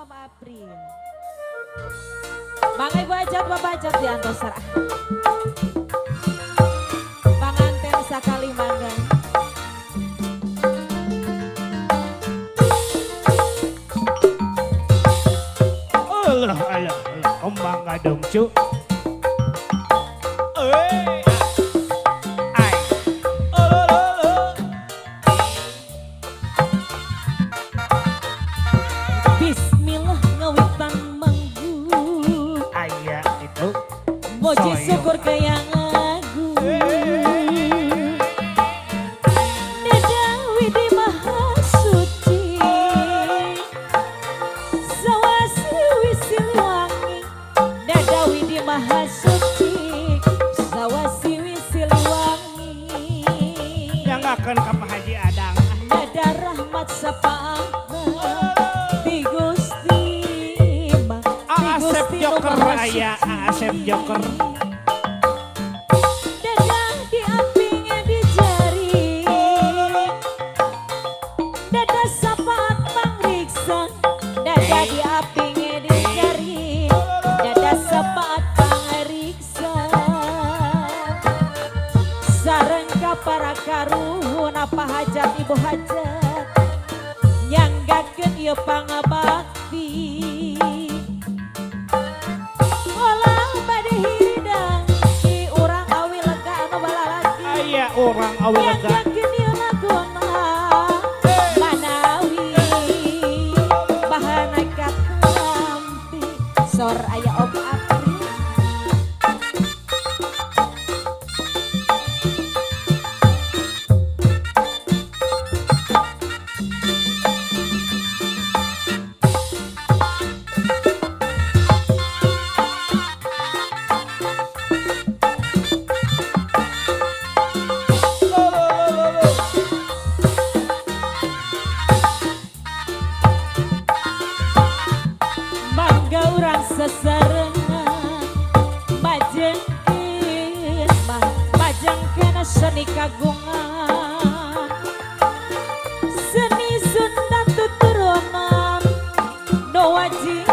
Om April. Mangga Ibu Hajat, Bapak Hajat di antos. Panganten sakali mangga. Alah, alah, alah, kembang gadung cu. Eh, ai. Alah, alah, alah. Bismillah ngawitan manggung. Aya itu. Muji Soyo. Syukur ka yang agung. Neda widi maha suci. Sawasi wisiliwangi. Neda widi maha suci. Sawasi wisiliwangi. Yang akan ke Pak Haji Adang. Nada rahmat sapaan di Gusti Ma, di Asep Gusti nu Joker Maha aya, Suci. Asep Joker. Dada diaping di jari. Dada sapaat pangriksa. Dada diaping di jari. Dada sapaat pangriksa. Sareng ka para karuhun apa hajat ibu hajat nyanggakeun ieu pangabakti. Olah bade hidang ki urang awi lega anu balalaki. Aya orang awi lega. Nyanggakeun ieu laguna manawi bahana katampi sor aya Om Apri. Mangga urang sesarengan majengkeun mah majengkeun seni kagungan seni Sunda tuturunan no wajib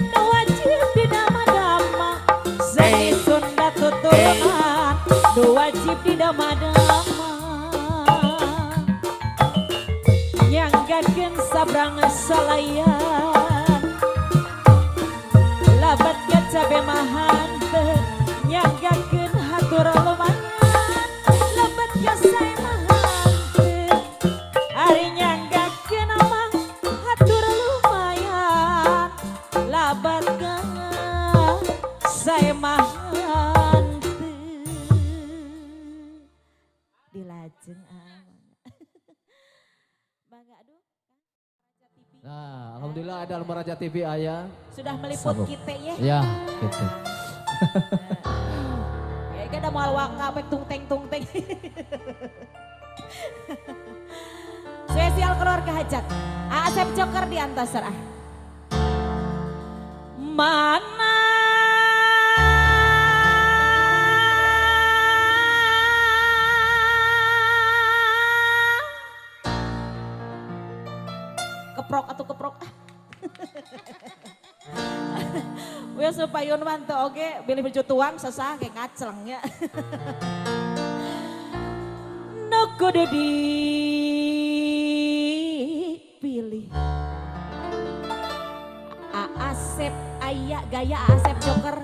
no wajib didama-dama seni Sunda tuturunan no wajib didama-dama nyanggakeun sabrang salayan labat cabe mahante nyanggakeun hatur lumayan labat sae mahante ari nyanggakeun mah hatur lumayan labat sae mahante dilajeng ah. Bangga aduh. Nah, alhamdulillah ada Almaraja TV aya. Sudah meliput Sabuk. Kita ya. Ya, gitu. Ya kan ada moal waka pek tung teng tung teng. Spesial keluarga hajat. Asep Joker di antasar ah. Mana keprok atau keprok ah. Wes supayun mah teu oge bilih baju tuang sesah kayak ngacleng ya. Nu kudu dipilih. Asep aya gaya Asep Joker.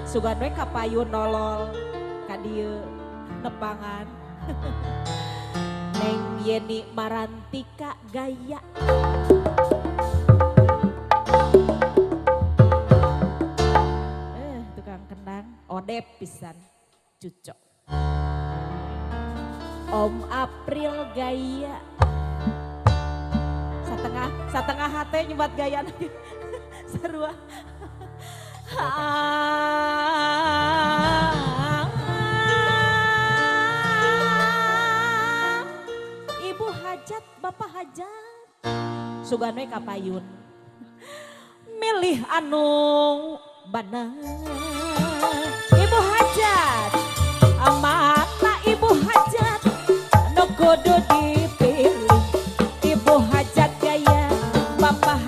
Sugan we kapayun nolol ka dieu nepangan. Neng Yeni Marantika gaya. Eh, tukang kendang odep pisan cucok. Om April gaya. Satengah satengah hate nyebat gaya sarua. Ibu hajat, bapak hajat. Sugan we kapayun. Milih anu bana. Ibu hajat, mata ibu hajat, nu kudu dipilih. Ibu hajat gaya, bapak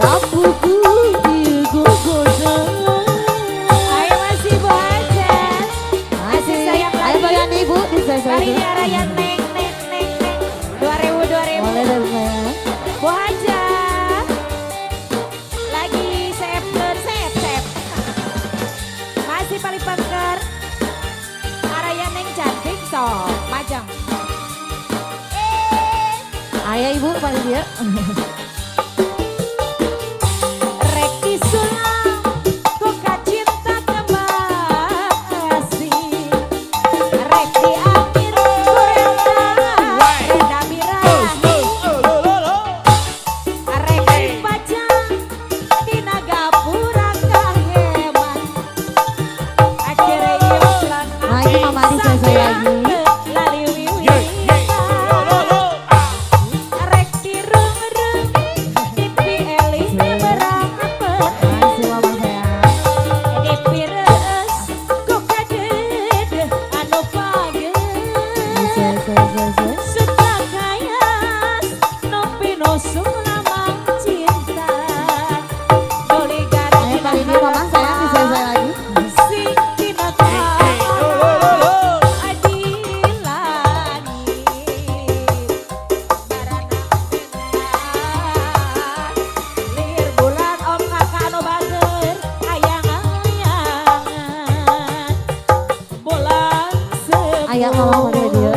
Kapuku ieu gogoda. Ayo masih Bu Hajat. Masih sayang Ayo lagi. Bagian ibu bisa Kali saya. ini araya neng neng neng neng. 2000 2000. Boleh deh sayang. Bu Hajat. Lagi seepkeun seep seep. Masih paling pengker. Araya neng cantik sok majang. Ayo ibu paling dia. Rek disulam ku kacinta kembang asih. Rek diambil ku renda renda birahi. Rek dipajang dina gapura kaheman. Akhirnya ieu lan Nah, ini Mama Adi selesai lagi. Lali wiwitan. Rek direung-reung dipielih berang peti. Masih mama sayang. Dipireus ku kadeudeung anu pager. Selesai. Suka kayas nopi nu sulamang cinta. Doli gara Ayo kali ini mama sayang diselesai lagi. Sing dina adi langit. Barana lir bulan om kakak anu bager ayang-ayangan. Bulan semu Ayah mama pada dia.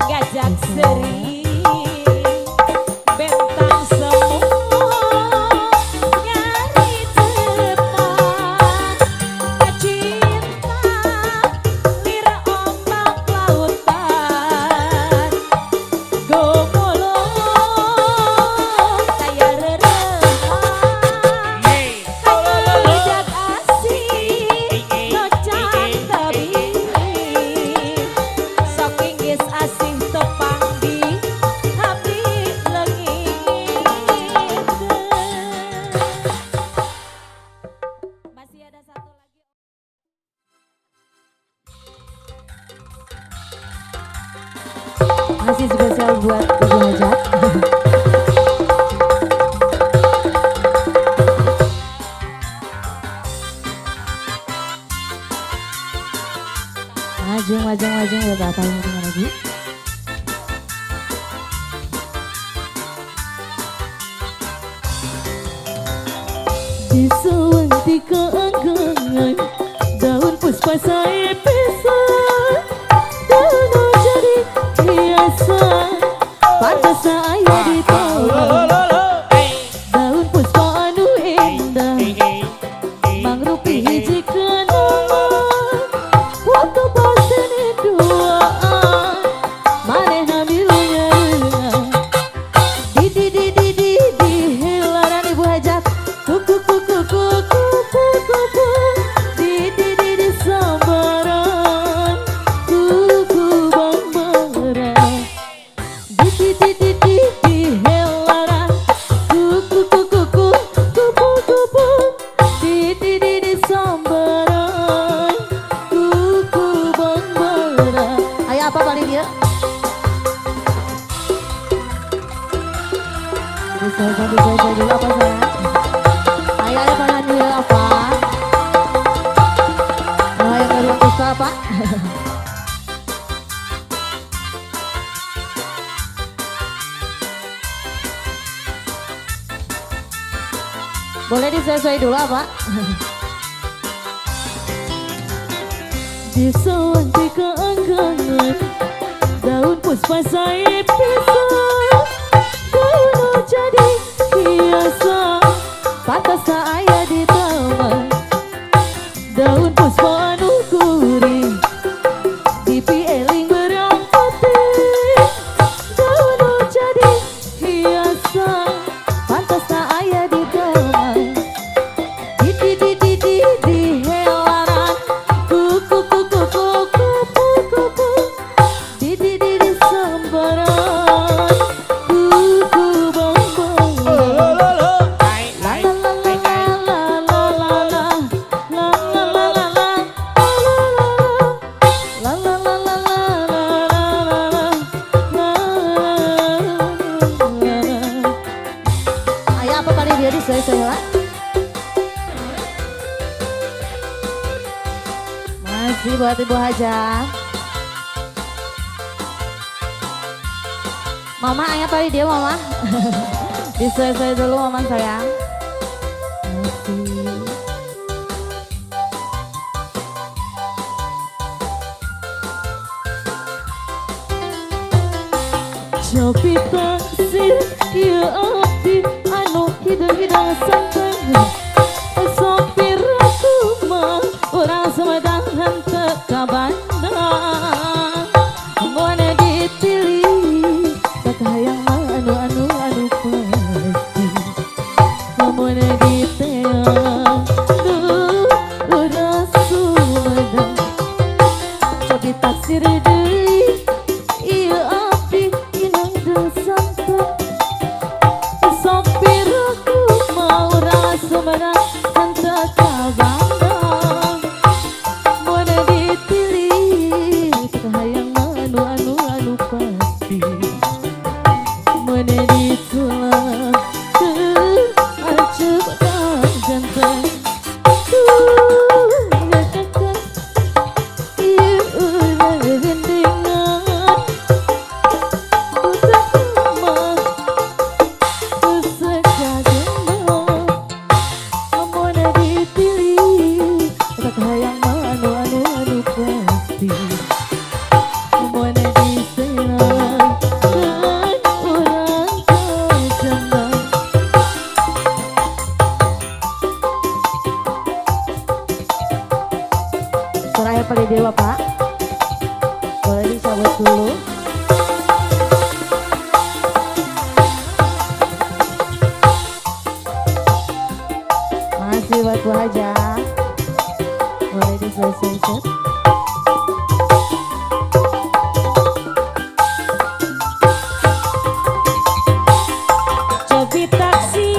Gajah seri bentang semu nyari teman cinta lir ombak lautan gomolong kaya rerehang kajak asih no tabi sok inggis asih tepang di abdi leungit. Masih ada satu lagi. Masih spesial buat Ibu Hajat. Majung, majung, majung buat apa yang mau lagi? Di suwanti keanggangan daun puspa saya pisah daun jadi hiasan pantas saya di taman daun puspa anu indah mangrupi hiji kenangan waktu pasene duaan manehna milu nyareungan di helaran Ibu Hajat kuku kuku kuku kuku kuku di sambaran kuku bambaran di helaran kuku kuku kuku kuku kuku di sambaran kuku bambaran. Ayo apa paling dia? Bisa bisa bisa dulu apa sayang? Ayo ayo pangan dulu apa? Oh yang baru puspa apa? Boleh disesuai dulu apa? Di suwanti keanggangan daun puspa saya pisah daun jadi hiasan pantas tak aya di taman daun puspa anu kuring dipieling berang putih daun jadi hiasan pantas tak aya di taman di helaran kuku kuku kuku kuku di sambaran Ayah apa paling dia di soy-soy lah. Masih buat Ibu Hajah. Mama ayah paling dia mama. Disoy-soy dulu mama sayang. Masih. Cobi taksir ieu abdi anu hidang-hidang santai. Sopir aku mah urang Sumedang henteu ka Bandung. Mun dipilih tak hayang mah anu anu anu pasti. Mun diteang duh urang Sumedang. Cobi taksir deui ieu abdi hidang santai. Sopir aku mah urang Sumedang henteu ka Bandung. Mun dipilih tak hayang mah anu anu anu pasti. Mun ditulak acep kang ganteng. Duh ngakak ieu urang gendengan. Budak mah mun dipilih tak hayang mah anu anu anu pasti. Mun diserahkeun urang ka jambang. Soraya paling dewa Pak. Boleh dicabut dulu. Masih buat Bu Hajah. Boleh diselesaikan. Cobi taksi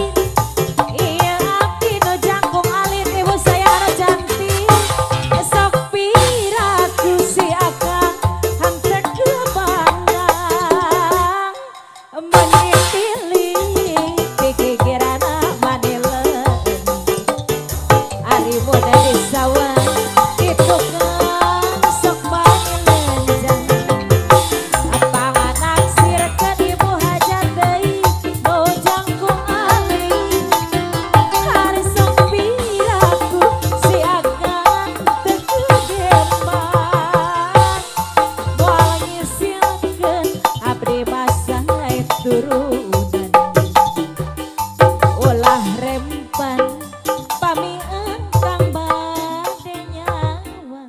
iya abdi nu jangkung alit ibu saya anu cantik. Sopir aku si akang henteu ke Bandung. Mun dipilih pikiranna maneleun. Ari muda di sawah di tukang sok manilenjang. Panganaksir ke Ibu Hajah deui nu jangkung alit. Ari sopir aku si akang teu kegeman. Moal ngisilkeun abdi mah sae turunan. Ulah rempan pami engkang bade nyawa.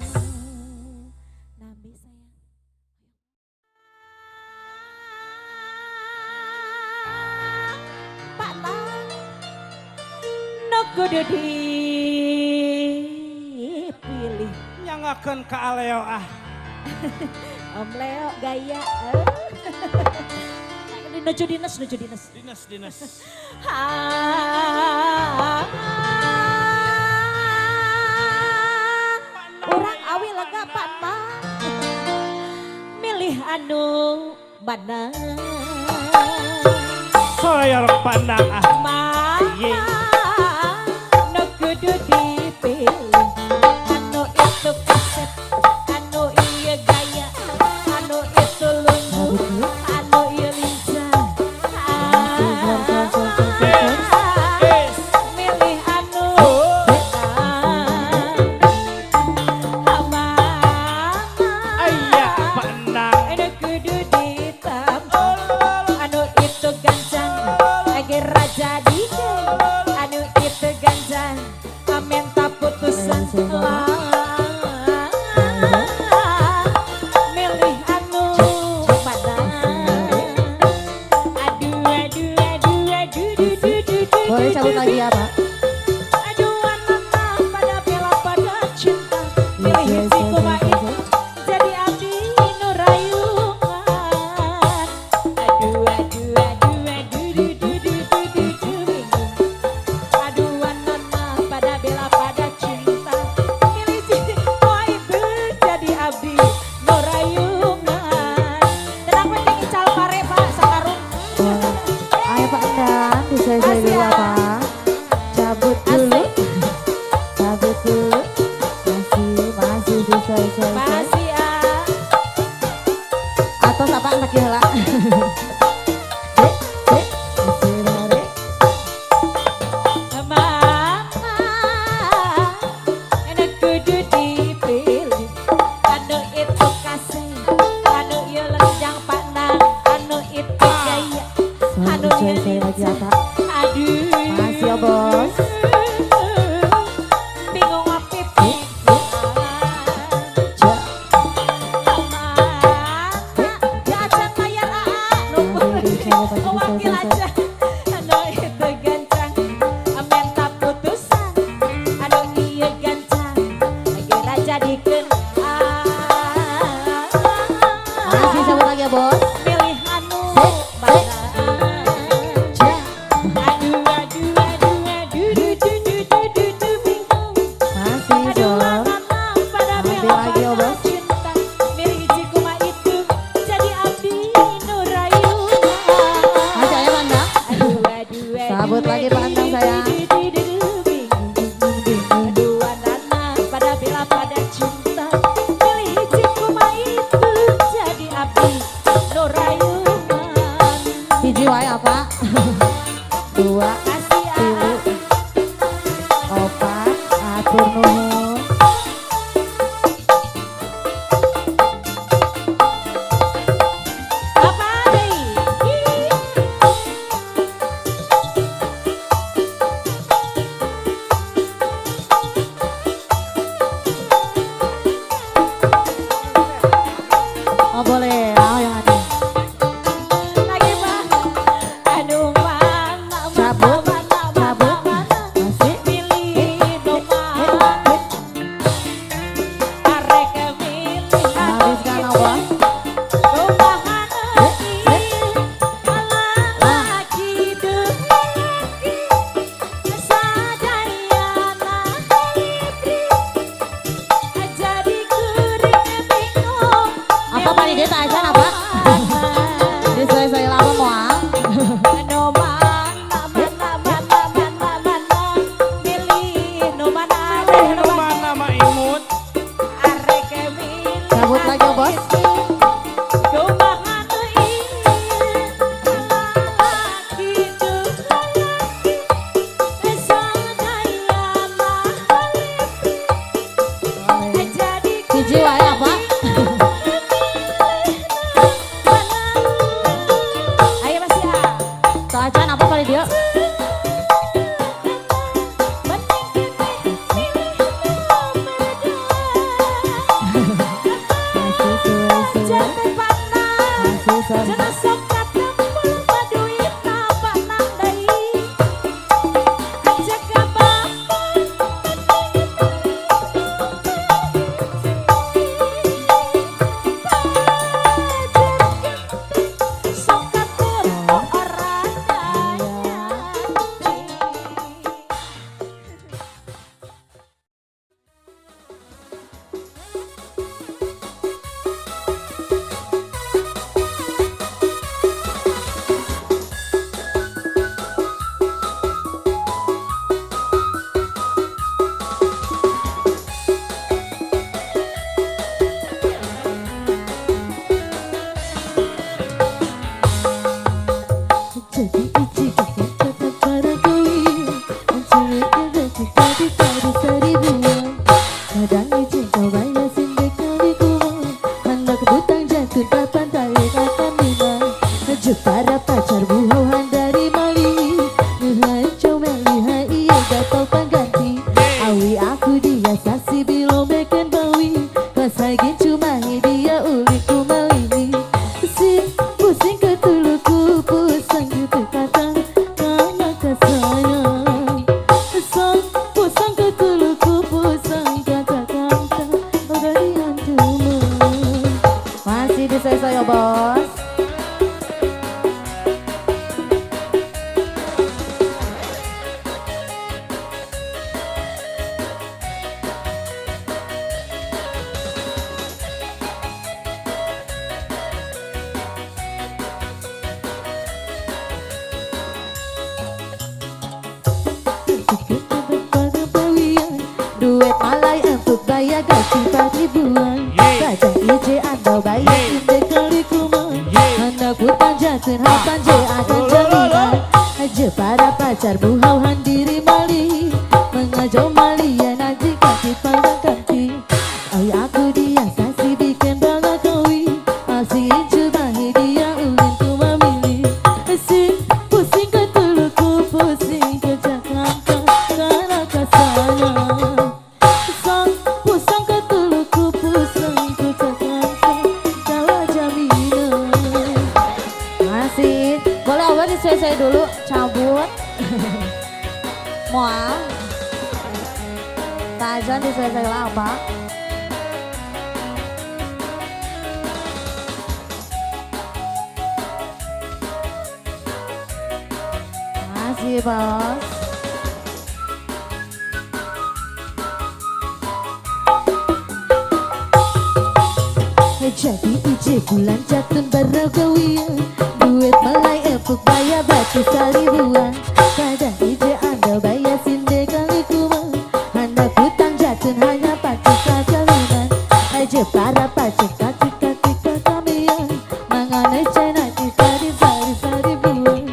Nambi sayang. Pak Nang nu kudu dipilih. Nyangakeun ka Aleo ah. Om Leo gaya. Nuju dinas, nuju dinas. Dinas dinas. Urang awi lega Pak Nang. Milih anu mana? Soyor pandang ah. Mana nu kudu dipilih? Anu itu kaset, anu ieu gaya, anu itu lunyu, anu ieu lincah. Milih anu mana? Aya pandang. Anu kudu ditampa, anu itu gancang, age raja dike, anu itu gancang, minta putusan lah. Milih anu mana? Aduh aduh aduh aduh duh duh duh duh Boleh cabut lagi ya Pak. Aduh nana pada bela pada cinta, milih hiji kumaha itu jadi abdi nu rayungan. Aduh aduh aduh aduh duh duh duh duh duh duh bingung. Aduh nana pada bela pada cinta, milih hiji kumaha itu jadi abdi nu rayungan. Tenang we teh ngical pare Pak sakarung. Ayo Pak Endang, diselesaikan dulu apa? apa? Cabut dulu. Cabut dulu. Masih masih soy soy. Masih ah. Atau apa anak ya lah. Cek, cek, masih lari. Mama, enak kudu dipilih. Anu itu kasih, anu ieu lenjang panang, anu itu gaya, anu Soy ieu soy lagi apa? Aduh. Masih ya bos. Bingung pipi. Cek. Acan layar aa, wakil aja. Anu itu gancang, minta putusan. Anu ieu gancang, geura jadikeun. Masih cabut lagi ya bos. Milih anu Sip, sip. mana? Cek. Aduh, aduh, aduh, aduh, duh, duh, duh, duh, duh, duh, bingung. Masih Aduh, Jor. mama, pada Ambil bela lagi, pada Obos. cinta. Milih hiji kuma itu, jadi abdi nu rayunan. Masih ayam anda. Aduh, aduh, aduh, Sabut lagi aduh, pantang, duh, sayang. duh, duh, duh, duh, bingung. Aduh, anana, pada bela pada cinta. Milih hiji kuma itu, jadi abdi nu rayunan. Hiji wae apa? Dua, Kasih tilu, ah. opat, atur nuhun. Apa deui? Ih. diri mali mengajau malia nanti kaki pandang kaki. Ay aku dia sasi bikin bangga kawi asing cubahi dia ulin ku memilih. Pusing pusing ke tuluku pusing ke Jakarta karena ke sana. Sang pusing ke tuluku pusing ke Jakarta kalau jaminan. Masih boleh abah disesuai dulu cabut. Moal. Pak Ajan disesuai lah apa? Masih bos. Jadi ije bulan jatun baragawian duit melai epuk bayar batu saribuan. Kadang ije anda bayar sinde kali kuma anda hutang jatun hanya pacik kaliman. Aje para pacik kacik kacik kamian mengenai cena kita di sari saribuan.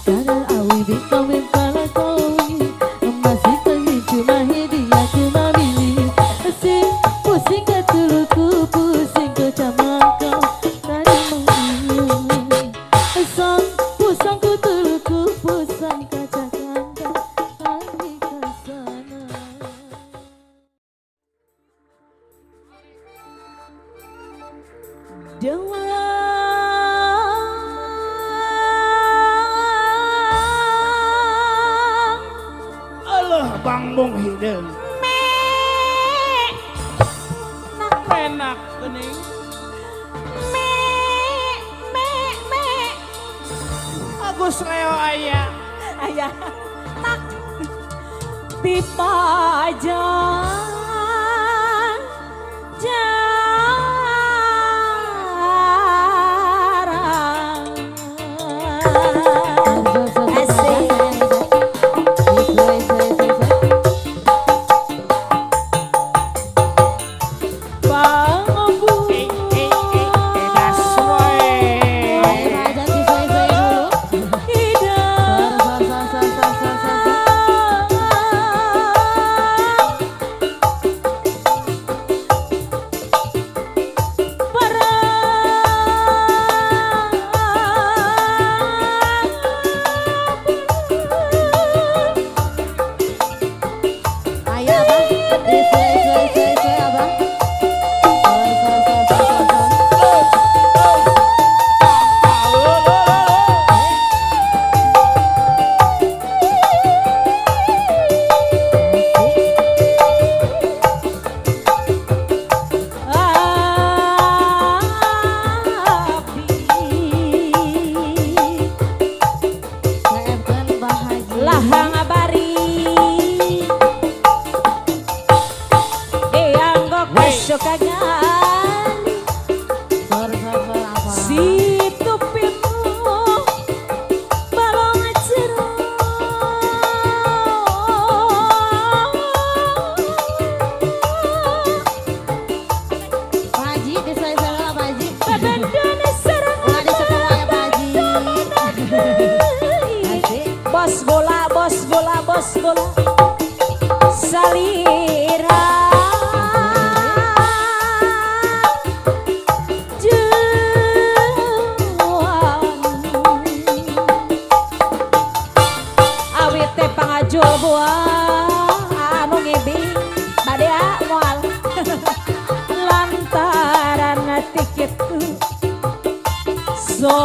Kadang awi bikawin para kawi masih pengen cuma hediah cuma milih. Pusing pusing ke tuluku pusing ke Jamangka tadi mengiung. Sang pusang ke tuluku pusang ke Jakarta tadi ke sana. Dewang Alah bangbong hideung. Enak geuning. Me me me Agus Leo aya. ayah tak dipajang jarang. Asik. Bambu Eh eh eh edas wae. Ayo Pak Ajan disesuai dulu. Hidang. Sor, sor, sor, sor, sor, sor, sor. Ayo abah, disesuai sesuai abah. Sor, sor, sor, sor, sor, sor. Saya bahagia. Lahang abari Eyanggo kasokagali Sor, sor, sor, apa? Situ pintu balong jero. Pak Haji, disesuai lah Pak Haji. Babandana sareng Ulah disekolah ya Pak Haji. Asik. Bos bola, bos bola, bos bola Salira Juan Awit teh pangajul buah anu ngibing bade moal lantaran tiketku so